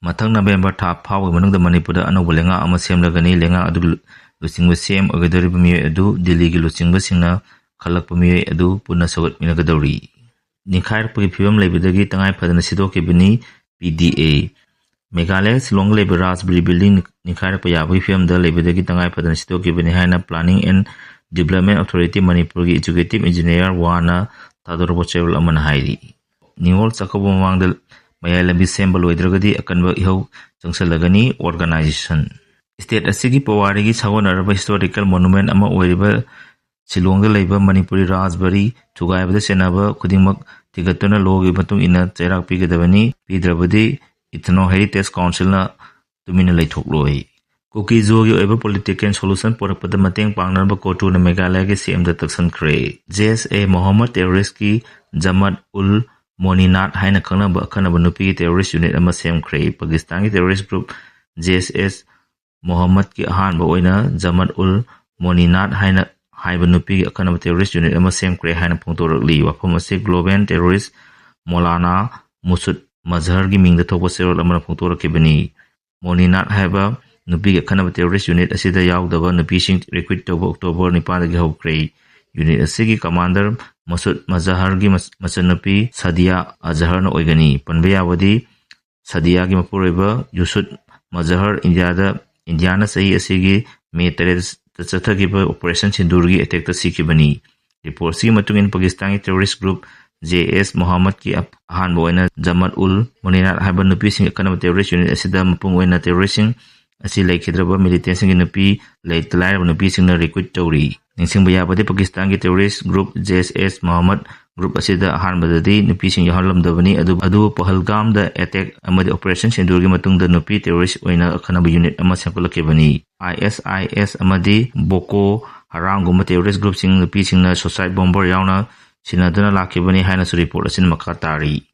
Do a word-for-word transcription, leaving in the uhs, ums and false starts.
ꯃꯊꯪ ꯅꯕꯦꯝꯕꯔ ꯊꯥ ꯐꯥꯎꯕꯒꯤ ꯃꯅꯨꯡꯗ ꯃꯅꯤꯄꯨꯔꯗ ꯑꯅꯧꯕ ꯂꯩꯉꯥꯛ ꯑꯃ ꯁꯦꯝꯂꯒꯅꯤ꯫ ꯂꯩꯉꯥꯛ ꯑꯗꯨꯒꯤ ꯂꯨꯆꯤꯡꯕ ꯁꯤ ꯑꯦꯝ ꯑꯣꯏꯒꯗꯧꯔꯤꯕ ꯃꯤꯑꯣꯏ ꯑꯗꯨ ꯗꯤꯜꯂꯤꯒꯤ ꯂꯨꯆꯤꯡꯕꯁꯤꯡꯅ ꯈꯜꯂꯛꯄ ꯃꯤꯑꯣꯏ ꯑꯗꯨ ꯄꯨꯟꯅ ꯁꯧꯒꯠꯃꯤꯟꯅꯒꯗꯧꯔꯤ꯫ ꯅꯤꯡꯈꯥꯏꯔꯛꯄꯒꯤ ꯐꯤꯕꯝ ꯂꯩꯕꯗꯒꯤ ꯇꯉꯥꯏ ꯐꯗꯅ ꯁꯤꯗꯣꯛꯈꯤꯕꯅꯤ꯫ ꯄꯤ ꯗꯤ ꯑꯦ꯫ ꯃꯦꯘꯥꯂꯌ ꯁꯤꯂꯣꯡꯗ ꯂꯩꯕ ꯔꯥꯖꯕꯔꯤ ꯕꯤꯜꯗꯤꯡ ꯅꯤꯡꯈꯥꯏꯔꯛꯄ ꯌꯥꯕꯒꯤ ꯐꯤꯕꯝꯗ ꯂꯩꯕꯗꯒꯤ ꯇꯉꯥꯏ ꯐꯗꯅ ꯁꯤꯗꯣꯛꯈꯤꯕꯅꯤ ꯍꯥꯏꯅ Planning and Development Authority ꯃꯅꯤꯄꯨꯔꯒꯤ ꯑꯦꯛꯖꯤꯀ꯭ꯌꯨꯇꯤꯚ ꯏꯟꯖꯤꯅꯤꯌꯔ ꯋꯥꯅ ꯊꯥꯗꯣꯔꯛꯄ ꯆꯦꯔꯣꯜ ꯑꯃꯅ ꯍꯥꯏꯔꯤ꯫ ꯅꯤꯉꯣꯜ ꯆꯥꯛꯀꯧꯕ ꯃꯃꯥꯡꯗ ꯃꯌꯥꯏ ꯂꯝꯕꯤ ꯁꯦꯝꯕ ꯂꯣꯏꯗ꯭ꯔꯒꯗꯤ ꯑꯀꯟꯕ ꯏꯍꯧ ꯆꯪꯁꯤꯜꯂꯒꯅꯤ꯫ ꯑꯣꯔꯒꯅꯥꯏꯖꯦꯁꯟ꯫ ꯁ꯭ꯇꯦꯠ ꯑꯁꯤꯒꯤ ꯄꯨꯋꯥꯔꯤꯒꯤ ꯁꯥꯒꯣꯟꯅꯔꯕ ꯍꯤꯁꯇꯣꯔꯤꯀꯦꯜ ꯃꯣꯅꯨꯃꯦꯟ ꯑꯃ ꯑꯣꯏꯔꯤꯕ ꯁꯤꯂꯣꯡꯗ ꯂꯩꯕ ꯃꯅꯤꯄꯨꯔꯤ ꯔꯥꯖꯕꯔꯤ ꯊꯨꯒꯥꯏꯕꯗ ꯆꯦꯟꯅꯕ ꯈꯨꯗꯤꯡꯃꯛ ꯊꯤꯒꯠꯇꯨꯅ ꯂꯣꯒꯤ ꯃꯇꯨꯡ ꯏꯟꯅ ꯆꯩꯔꯥꯛ ꯄꯤꯒꯗꯕꯅꯤ꯫ ꯄꯤꯗ꯭ꯔꯕꯗꯤ ꯏꯊꯅꯣ ꯍꯦꯔꯤꯇꯦꯖ ꯀꯥꯎꯟꯁꯤꯜꯅ ꯇꯨꯃꯤꯟꯅ ꯂꯩꯊꯣꯛꯂꯣꯏ꯫ ꯀꯨꯀꯤꯖꯣꯒꯤ ꯑꯣꯏꯕ ꯄꯣꯂꯤꯇꯤꯀꯦꯜ ꯁꯣꯂꯨꯁꯟ ꯄꯨꯔꯛꯄꯗ ꯃꯇꯦꯡ ꯄꯥꯡꯅꯅꯕ ꯀꯣꯇꯨꯅ ꯃꯦꯘꯥꯂꯌꯒꯤ ꯁꯤ ꯑꯦꯝꯗ ꯇꯛꯁꯟꯈ꯭ꯔꯦ꯫ ꯖꯦꯁ ꯑꯦ ꯃꯣꯍꯝꯃꯗ ꯇꯦꯔꯣꯔꯤꯁꯀꯤ ꯖꯃꯠ ꯎꯜ ꯃꯣꯅꯤꯅꯥꯠ ꯍꯥꯏꯅ ꯈꯪꯅꯕ ꯑꯈꯟꯅꯕ ꯅꯨꯄꯤꯒꯤ ꯇꯦꯔꯣꯔꯤꯁ ꯌꯨꯅꯤꯠ ꯑꯃ ꯁꯦꯝꯈ꯭ꯔꯦ꯫ ꯄꯥꯀꯤꯁꯇꯥꯟꯒꯤ ꯇꯦꯔꯣꯔꯤꯁ ꯒ꯭ꯔꯨꯞ ꯖꯦ ꯑꯦꯁ ꯑꯦꯁ ꯃꯣꯍꯝꯃꯗꯀꯤ ꯑꯍꯥꯟꯕ ꯑꯣꯏꯅ ꯖꯃꯠ ꯎꯜ ꯃꯣꯅꯤꯅꯥꯠ ꯍꯥꯏꯅ ꯍꯥꯏꯕ ꯅꯨꯄꯤꯒꯤ ꯑꯈꯟꯅꯕ ꯇꯦꯔꯣꯔꯤꯁ ꯌꯨꯅꯤꯠ ꯑꯃ ꯁꯦꯝꯈ꯭ꯔꯦ ꯍꯥꯏꯅ ꯐꯣꯡꯗꯣꯔꯛꯂꯤ꯫ ꯋꯥꯐꯝ ꯑꯁꯤ ꯒ꯭ꯂꯣꯕꯦꯜ ꯇꯦꯔꯣꯔꯤꯁ ꯃꯣꯂꯥꯅꯥ ꯃꯨꯁꯨꯗ ꯃꯖꯍꯔꯒꯤ ꯃꯤꯡꯗ ꯊꯣꯛꯄ ꯆꯦꯔꯣꯜ ꯑꯃꯅ ꯐꯣꯡꯗꯣꯔꯛꯈꯤꯕꯅꯤ꯫ ꯃꯣꯅꯤꯅꯥꯠ ꯍꯥꯏꯕ ꯅꯨꯄꯤꯒꯤ ꯑꯈꯟꯅꯕ ꯇꯦꯔꯣꯔꯤꯁ ꯌꯨꯅꯤꯠ ꯑꯁꯤꯗ ꯌꯥꯎꯗꯕ ꯅꯨꯄꯤꯁꯤꯡ ꯔꯤꯀ꯭ꯔꯨꯠ ꯇꯧꯕ ꯑꯣꯛꯇꯣꯕꯔ ꯅꯤꯄꯥꯟꯗꯒꯤ ꯍꯧꯈ꯭ꯔꯦ꯫ ꯌꯨꯅꯤꯠ ꯑꯁꯤꯒꯤ ꯀꯃꯥꯟꯗꯔ ꯃꯁꯨꯗ ꯃꯖꯍꯔꯒꯤ ꯃꯆ-, ꯃꯆꯟꯅꯨꯄꯤ ꯁꯥꯗꯤꯌꯥ ꯑꯖꯍꯔꯅ ꯑꯣꯏꯒꯅꯤ꯫ ꯄꯟꯕ ꯌꯥꯕꯗꯤ, ꯁꯥꯗꯤꯌꯥꯒꯤ ꯃꯄꯨꯔꯣꯏꯕ ꯌꯨꯁꯨꯗ ꯃꯖꯍꯔ ꯏꯟꯗꯤꯌꯥꯗ, ꯏꯟꯗꯤꯌꯥꯅ ꯆꯍꯤ ꯑꯁꯤꯒꯤ ꯃꯦ ꯇꯔꯦꯠꯇ ꯆꯠꯊꯈꯤꯕ ꯑꯣꯄꯔꯦꯁꯟ ꯁꯤꯟꯗꯨꯔꯒꯤ ꯑꯦꯇꯦꯛꯇ ꯁꯤꯈꯤꯕꯅꯤ꯫ ꯔꯤꯄꯣꯔꯠꯁꯤꯒꯤ ꯃꯇꯨꯡ ꯏꯟꯅ, ꯄꯥꯀꯤꯁꯇꯥꯟꯒꯤ ꯇꯦꯔꯣꯔꯤꯁ ꯒ꯭ꯔꯨꯞ ꯖꯦ ꯑꯦꯁ ꯃꯣꯍꯝꯃꯗꯀꯤ ꯑꯍꯥꯟꯕ ꯑꯣꯏꯅ ꯖꯃꯠ ꯎꯜ ꯃꯣꯅꯤꯅꯥꯠ ꯍꯥꯏꯕ ꯅꯨꯄꯤꯁꯤꯡꯒꯤ ꯑꯀꯟꯅꯕ ꯇꯦꯔꯣꯔꯤꯁ ꯌꯨꯅꯤꯠ ꯑꯁꯤꯗ ꯃꯄꯨꯡ ꯑꯣꯏꯅ ꯇꯦꯔꯣꯔꯤꯁꯁꯤꯡ ꯑꯁꯤ ꯂꯩꯈꯤꯗ꯭ꯔꯕ ꯃꯤꯂꯤꯇꯦꯟꯁꯤꯡꯒꯤ ꯅꯨꯄꯤ, ꯂꯩꯇ ꯂꯥꯏꯔꯕ ꯅꯨꯄꯤꯁꯤꯡꯅ ꯔꯤꯀ꯭ꯔꯨꯠ ꯇꯧꯔꯤ꯫ ꯅꯤꯡꯁꯤꯡꯕ ꯌꯥꯕꯗꯤ, ꯄꯥꯀꯤꯁꯇꯥꯟꯒꯤ ꯇꯦꯔꯣꯔꯤꯁ ꯒ꯭ꯔꯨꯞ ꯖꯦ ꯑꯦꯁ ꯑꯦꯁ ꯃꯣꯍꯝꯃꯗ ꯒ꯭ꯔꯨꯞ ꯑꯁꯤꯗ ꯑꯍꯥꯟꯕꯗꯗꯤ ꯅꯨꯄꯤꯁꯤꯡ ꯌꯥꯎꯍꯜꯂꯝꯗꯕꯅꯤ꯫ ꯑꯗꯨ-, ꯑꯗꯨꯕꯨ ꯄꯍꯜꯒꯥꯝꯗ ꯑꯦꯇꯦꯛ ꯑꯃꯗꯤ ꯑꯣꯄꯔꯦꯁꯟ ꯁꯤꯟꯗꯨꯔꯒꯤ ꯃꯇꯨꯡꯗ ꯅꯨꯄꯤ ꯇꯦꯔꯣꯔꯤꯁ ꯑꯣꯏꯅ ꯑꯈꯟꯅꯕ ꯌꯨꯅꯤꯠ ꯑꯃ ꯁꯦꯝꯒꯠꯂꯛꯈꯤꯕꯅꯤ꯫ ꯑꯥꯏ ꯑꯦꯁ ꯑꯥꯏ ꯑꯦꯁ ꯑꯃꯗꯤ ꯕꯣꯀꯣ ꯍꯔꯥꯝꯒꯨꯝꯕ ꯇꯦꯔꯣꯔꯤꯁ ꯒ꯭ꯔꯨꯞꯁꯤꯡ ꯅꯨꯄꯤꯁꯤꯡꯅ ꯁꯨꯁꯥꯏꯠ ꯕꯣꯝꯕꯔ ꯌꯥꯎꯅ ꯁꯤꯟꯅꯗꯨꯅ ꯂꯥꯛꯈꯤꯕꯅꯤ ꯍꯥꯏꯅꯁꯨ ꯔꯤꯄꯣꯔꯠ ꯑꯁꯤꯅ ꯃꯈꯥ ꯇꯥꯔꯤ꯫